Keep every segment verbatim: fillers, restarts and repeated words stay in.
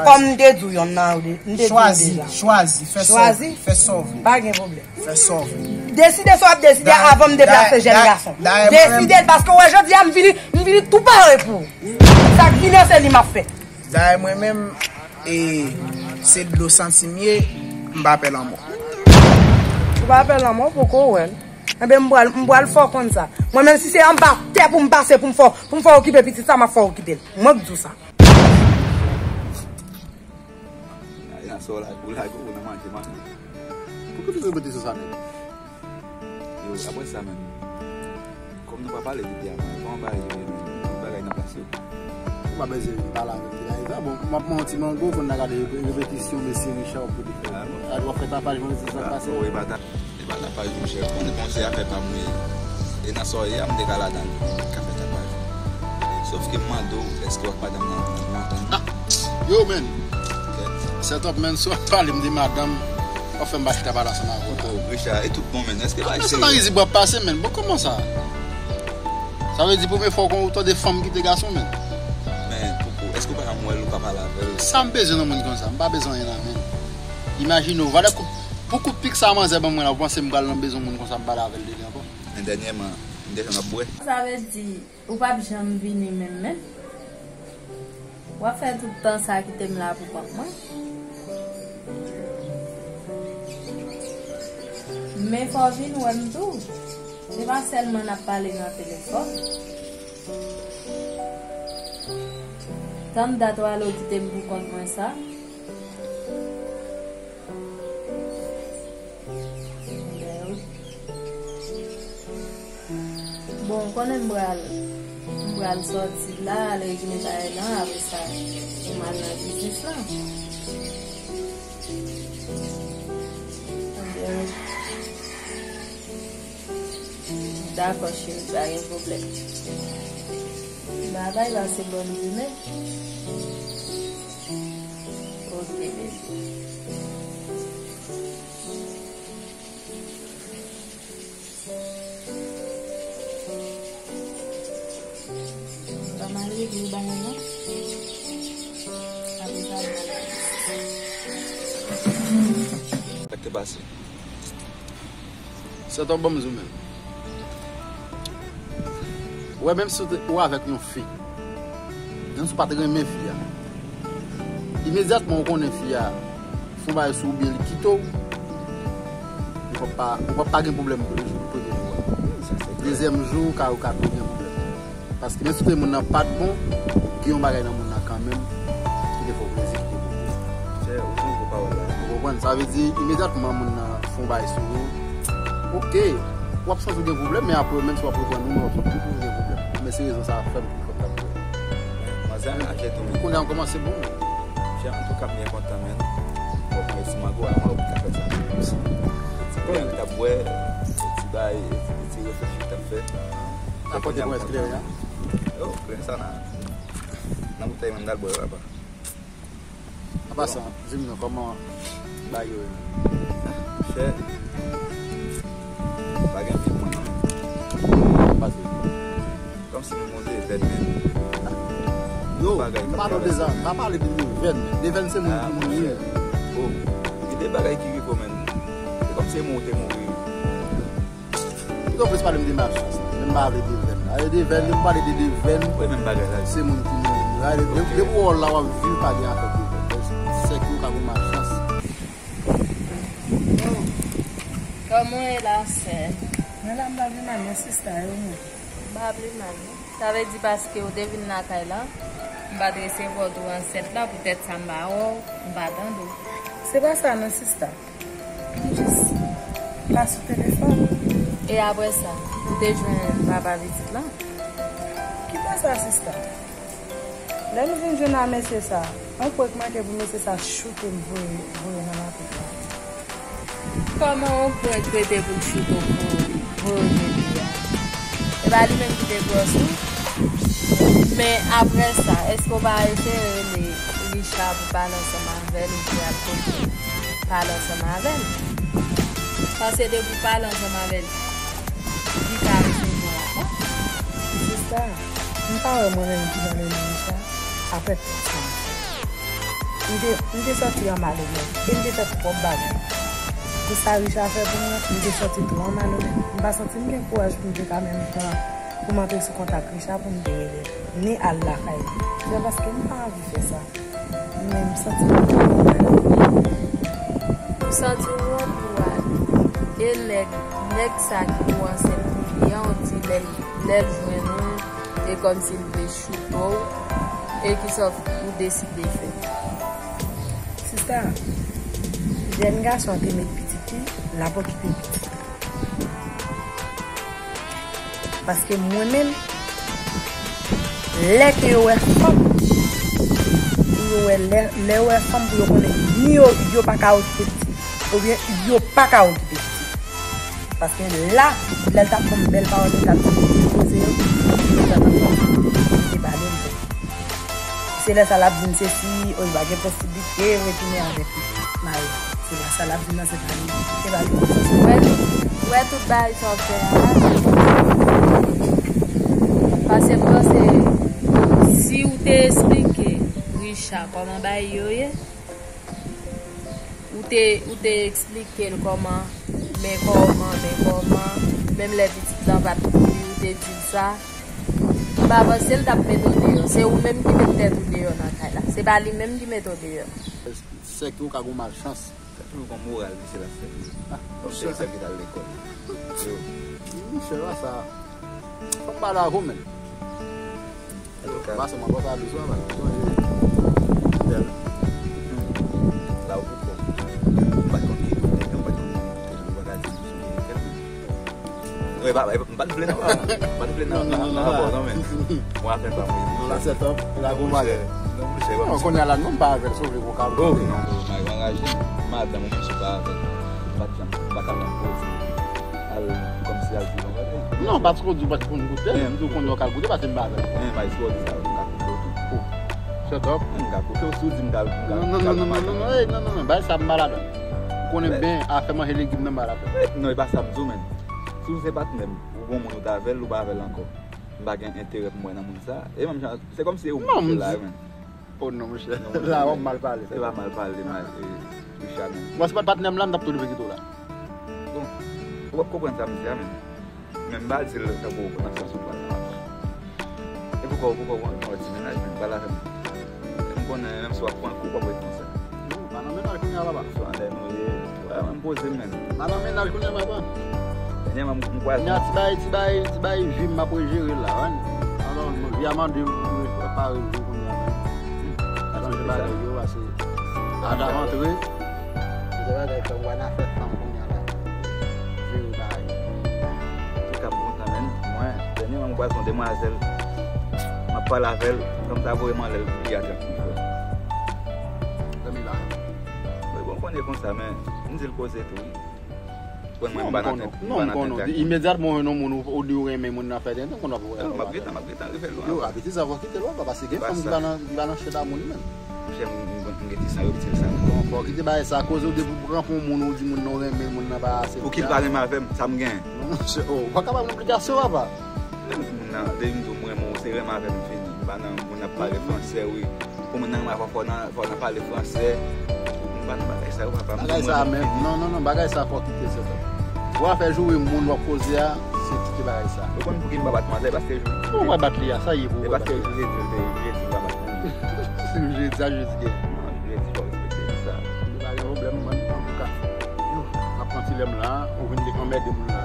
Kòm m te di w yonn nan yo, de- m te di w Chwazi, deja. Chwazi, fè Chwazi. Sòvi, fè sòvi. Pa gen pwoblèm. Fè sòvi. Deside sa w ap deside avan m deplase jèn gason. Deside l, paske w wè jodi a m vini, m vini tou pare pou ou. Sa k vini an se li m ap fè. Dayè mwen menm, e, se dlo santi m ye, m pa pè lanmò. Ou pa pè lanmò, poko wè l. Enben, m pral, m pral fè w konn sa. Mwen menm si se anba tè pou m pase pou m fè, pou m fè okipe pitit sa, m ap fè okipe l. Mwen k di w sa. Nan sa w la, ou lage ou nan manje manman. Poukisa w repete sou sa menm? Yo, apre sa menm, kòm nou pa pale depi avan, kòman bagay yo ye menm? Tout bagay nan plas yo. Ou pa bezwen vin pale avè m ki la eva. Bon, m ap pran yon ti mango, konn n a gade repetisyon mesye Richard pou li fè. A, w ap fè tapaj, mwen di sa k pase. Bon, e pa ta- E pa tapaj, monchè. Ou konnen bon, se afè pa m li ye. E nan sa w ye a, m te ka ladan l, m ka fè tapaj. Sòf ke m mande w, èske w ak madanm nan, nan antann? Ah! Yo, man! Kèt. Set up, man, si w ap pale m de madanm, w ap fè m pa chita pale ansanm avè w la. Poko, Richard, e tout bon, man. Èske pa serye? Sa nan rizib w ap pase, man. Bon, kòman sa? Sa vle di premye fwa w tande fanm kite gason, man. Men, poko, èske w pa janm wè l, ou pa pale avè l? Sa m bezwen nan moun konsa? M pa bezwen anyen nan men l. Imajine w, valè kout, pou kout pik sa manzè ban mwen la, ou panse m pral nan bezwen moun konsa m pale avè l de li ankò? Men dènyèman, m te jwenn w ap bwè. Sa vle di, ou p ap janm vini menm menm? W ap fè tout tan sa kite m la pou kont mwen? Men fò w vin wè m tou. Se pa sèlman n ap pale nan telefòn. Tann dat w ale w kite m pou kont mwen sa. Bon, ou konnen m pral, m pral sòti la, al regle bagay lan, apre sa, pou m al nan biznis lan. Dakò, cheri, pa gen pwoblèm. Babay, pase bòn jounen. Ok, bebe. Sa mal regle bagay lan. Apre sa, sa k te pase? Sèt ou ban m zoumen. Ou wè, menm si ou te- ou avèk yon fi, menm si w pa t renmen fi a, imedyatman ou konnen fi a fè yon bagay sou ou byen li kite w, ou p ap pa, ou p ap pa gen pwoblèm pou jou, premye jou a. Dezyèm jou, ou ka, ou ka tou gen pwoblèm. Paske menm si te moun nan pa t bon, gen yon bagay nan moun nan kanmenm ki te fè w plezi, ki te bon pou ou. Chè, ou sonje pawòl la. Ou konprann? Sa vle di, imedyatman moun nan fè yon bagay sou ou, oke, w ap santi w gen pwoblèm, men apre, menm si w ap reprann ou, men w ap santi w gen pwoblèm. Men se rezon sa a fè m tou fè m t ap fè. Manzè a achete w. Kounye a m kòmanse bon. Chè, antouka, m byen kontan, men. Bon, mwen, si mango a, mwen, ou ka fè sa. Ti bwè, ou t ap bwè, ti bay, ti reflechi ou t ap fè. Apòte mwen kleren an. Yo, kleren sa nan, nan boutèy mwen, m t al bwè, papa. Apa sa, di m non, kòman bagay yo ye? Chè, pa gen anpil mwen non. Pase. Kòmsi nou monte vèn men. Yo, m pale w de sa, m pa pale de vèn. De vèn se moun ki mouri. Oh, gen de bagay ki rive w men. Se kòmsi se mwen ou te mouri. Pito plis pale m de malchans. Men m pa vle de vèn la. E de vèn, lè m pale de de vèn, wi, menm bagay la. Se moun ki mouri. Depi w wè w la, w ap viv, pa gen afè de vèn. Sèk yo ka gen malchans. Kòman w ye la, sè? Mwen la, m pa vin mal, men sista, e ou menm? M pa vle mal, non. Sa vle di paske w te vin lakay la, m pa t resevwa w tou ansèt la, poutèt sa m pa wè w, m pa tande w. Se pa sa non, sista. M jis pa sou telefòn. E apre sa, ou te jwenn papa pitit lan? Ki pa sa, sista? Lè nou vin jwenn a mesye sa, yon prank manke pou mesye sa choute m voye, voye nan lapli la. Kòman yon prank rete pou l choute w voye, voye nan lapli a? E pa li menm ki te pran sou? Men apre sa, èske w pa eseye rele Richard pou pale ansanm avè l oubyen al kote l pale ansanm avè l? Paske depi w pale ansanm avè l, li ka resevwa w ankò. Sista, m pa wè mwen menm ki nan rele Richard apre tout sa m fè. M te, m te santi an malonèt e m te fè twòp bagay. Pou sa Richard fè pou mwen, m te santi twò an malonèt. M pa santi m gen kouraj pou m te ka menm pran, pou m antre sou kontak Richard pou m te rele l, ni al lakay li. Se paske m pa anvi fè sa. Men m santi m twò an malonèt. Ou santi w wont pou al. E nèg, nèg sa ki tou ansent pou li an, on di lè l, lè l jwenn ou, e kòmsi l vle choute w, e kisa w deside fè? Sista, jèn gason an te met pitit li, l ap okipe pitit li. Paske mwen menm, lè ke yo wè fanm, pou yo wè lè, lè yo wè fanm, pou yo konnen ni yo, yo pa ka okipe pitit, oubyen yo pa ka okipe pitit. Paske la, lè l t ap fè m bèl pawòl, li t ap di m poze yo, li t ap fè m te pale m tou. Se lè sa l ap di m se si, o, li pa gen posiblite retounen avèk li. Mari, se lè sa l ap di m nan se pa li, se pa li. Ou wè tout, ou wè tout bagay sa w fè a la. Paske m panse, si w te esplike Richard kòman bagay yo ye, ou te, ou te eksplike l kòman, men kòman, men kòman, menm lè pitit lan pa t pou li, ou te di l sa. M pa panse l t ap mete w deyò. Se ou menm ki met tèt ou deyò nan kay la. Se pa li menm ki mete w deyò. Sèke ou ka gon malchans. Sa toujou gon moral, mesye la fè. Ah, bon, se sa ki t al lekòl. Yo. Monchè, la sa. Fò m pale avè w, men. Antouka. Pase mwen, pase a bezwen, pase. Fidèl. La ou pou kò. M pa t konn ki kote, m pa t konn ki kote, m pa t konn ki kote. Non, e pa, e pa, m pa t vle nan, m pa t vle nan, nan, nan rapò, non, men. Mwen afè pa mwen. Non, la set up, la pou bagay. Non, monchè, non, kounye a la, non, m pa avè l, si w vle, pou ka. Oh, non, non, m anraje. Madanm, ou menm si w pa avè l. M pa t janm, m pa ka nan koze. Al, kòmsi al di yon bagay. Non, paske w di w pa t konn goute l, m di w kounye a w ka goute, paske m pa avè l. Men, bay si w di sa, m ka koute w tou. Oh, set up. M ka koute w, si w di m ka, m ka, non, non, non, non, non, non, non, non, non, bay sa m pa ladan. Ou konnen byen, afè manje legim nan m pa ladan. Non, e pa sa m di w, men. Si w se patnè m, ou gon moun ou t avè l, ou pa avè l ankò. M pa gen enterè pou m wè nan moun sa. E menm jan, se kòmsi e ou ki la, men. Oh non, monchè. La w ap mal pale. Se pa mal pale, mal, e, Richard, men. Bon, se pa t patnè m la, m t ap tou rive kite w la. Bon, ou p ap konprann sa m di a, men. Men m pa di l tankou nan sans ou pral nan. E poukò, poukò w pran yon ti mennaj, men, pale avè m. M konnen menm si w ap pran kou, w p ap ret konsa. Non, pa nan mennaj kounye a, papa. Sou anlè nou ye. Wè, mwen, m poze m, men. Pa nan mennaj kounye a, papa. Dènyèman, m, m kwaze. Kounye a, ti bagay, ti bagay, ti bagay vi m, m ap rejere l la, wi. Alò, vi a mande m pou m repare l kounye a, men. Chanje bagay yo, pase. Adan rantre. Tout bagay fè w wè nan afè fanm kounye a la. Jere bagay. Antouka, m kontan, men. Mwen, dènyèman, m kwaze yon demwazèl. M ap pale avè l, fanm sa voye m anlè l, li a tranpil, frè. Zanmi la. Wi, bon, m konnen konsa, men m di l koze tou, wi. Konn mwen, m pa nan tèt, m pa nan tèt ak moun. Imedyatman w jwenn yon moun, ou, ou di w renmen moun nan, fè tenten, konn w ap wè. Non, m ap gentan, m ap gentan rive lwen. Yo, abitid sa, fò kite l, papa, paske gen fanm ki pa nan, ki pa nan chita moun, li menm. Monchè, m, m, m gen ti san yo piti sa. Bon, fò w kite bagay sa, koze w depi w rankontre yon moun, ou di moun nan w renmen, moun nan pa aksepte. Pou ki l pa renmen avè m, sa m gen? Non, monchè, oh, ou pa kapab nan oblikasyon, papa. Menm moun nan, depi m di w m renmen w, se renmen avè m fini. M pa nan moun ap pale fransè, wi. Pou moun nan renmen avè w, fò w nan, fò w nan pale fransè. M pa nan bagay sa yo, papa. M di w m renmen w fini. Bagay sa menm, non, non, non, bagay sa fò w kite, se sa. Ou afè joure moun w ap koze a, se kite bagay sa. Ou konn pou ki m pa bat manzè, paske jou. Ou pa bat li a, sa ye pou ou. E paske jou jedi, l te, jedi, l pa bat moun. Jedi a, jedi gen. Non, jedi, fò w respekte sa. Pa gen pwoblèm, man, antouka. Yo, m ap pran ti lè m la, ou vin te anmède moun la.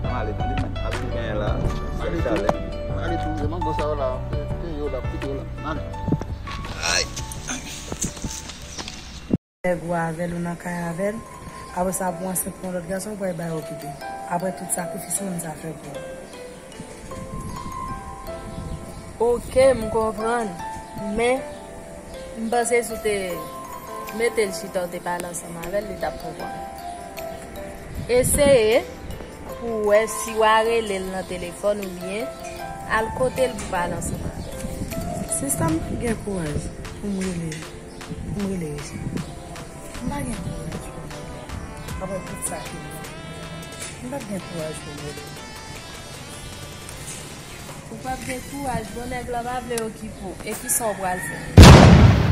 Ann ale, tande, man. Ap tou genyen la, sèl chalè. Ale tou, e mango sa yo la, peye yo la, kite yo la. Ale. Ay. Nèg ou avè l, ou nan kay avè l. Apre sa, pou ansent pou yon lòt gason, ou pral bay okipe. Apre tout sakrifis moun sa fè pou ou. Oke, m konprann. Men, m panse si w te mete l chita, w te pale ansanm avè l, li t ap konprann. Eseye pou w wè si w a rele l nan telefòn oubyen al kote l pou pale ansanm avè l. Sista, m p ap gen kouraj pou m rele, pou m rele Richard. M pa gen kouraj pou m rele. Apre tout sa ke m fè, m p ap gen kouraj pou m rele. Ou p ap gen kouraj, bon, nèg la pa vle okipe w. E kisa w pral fè?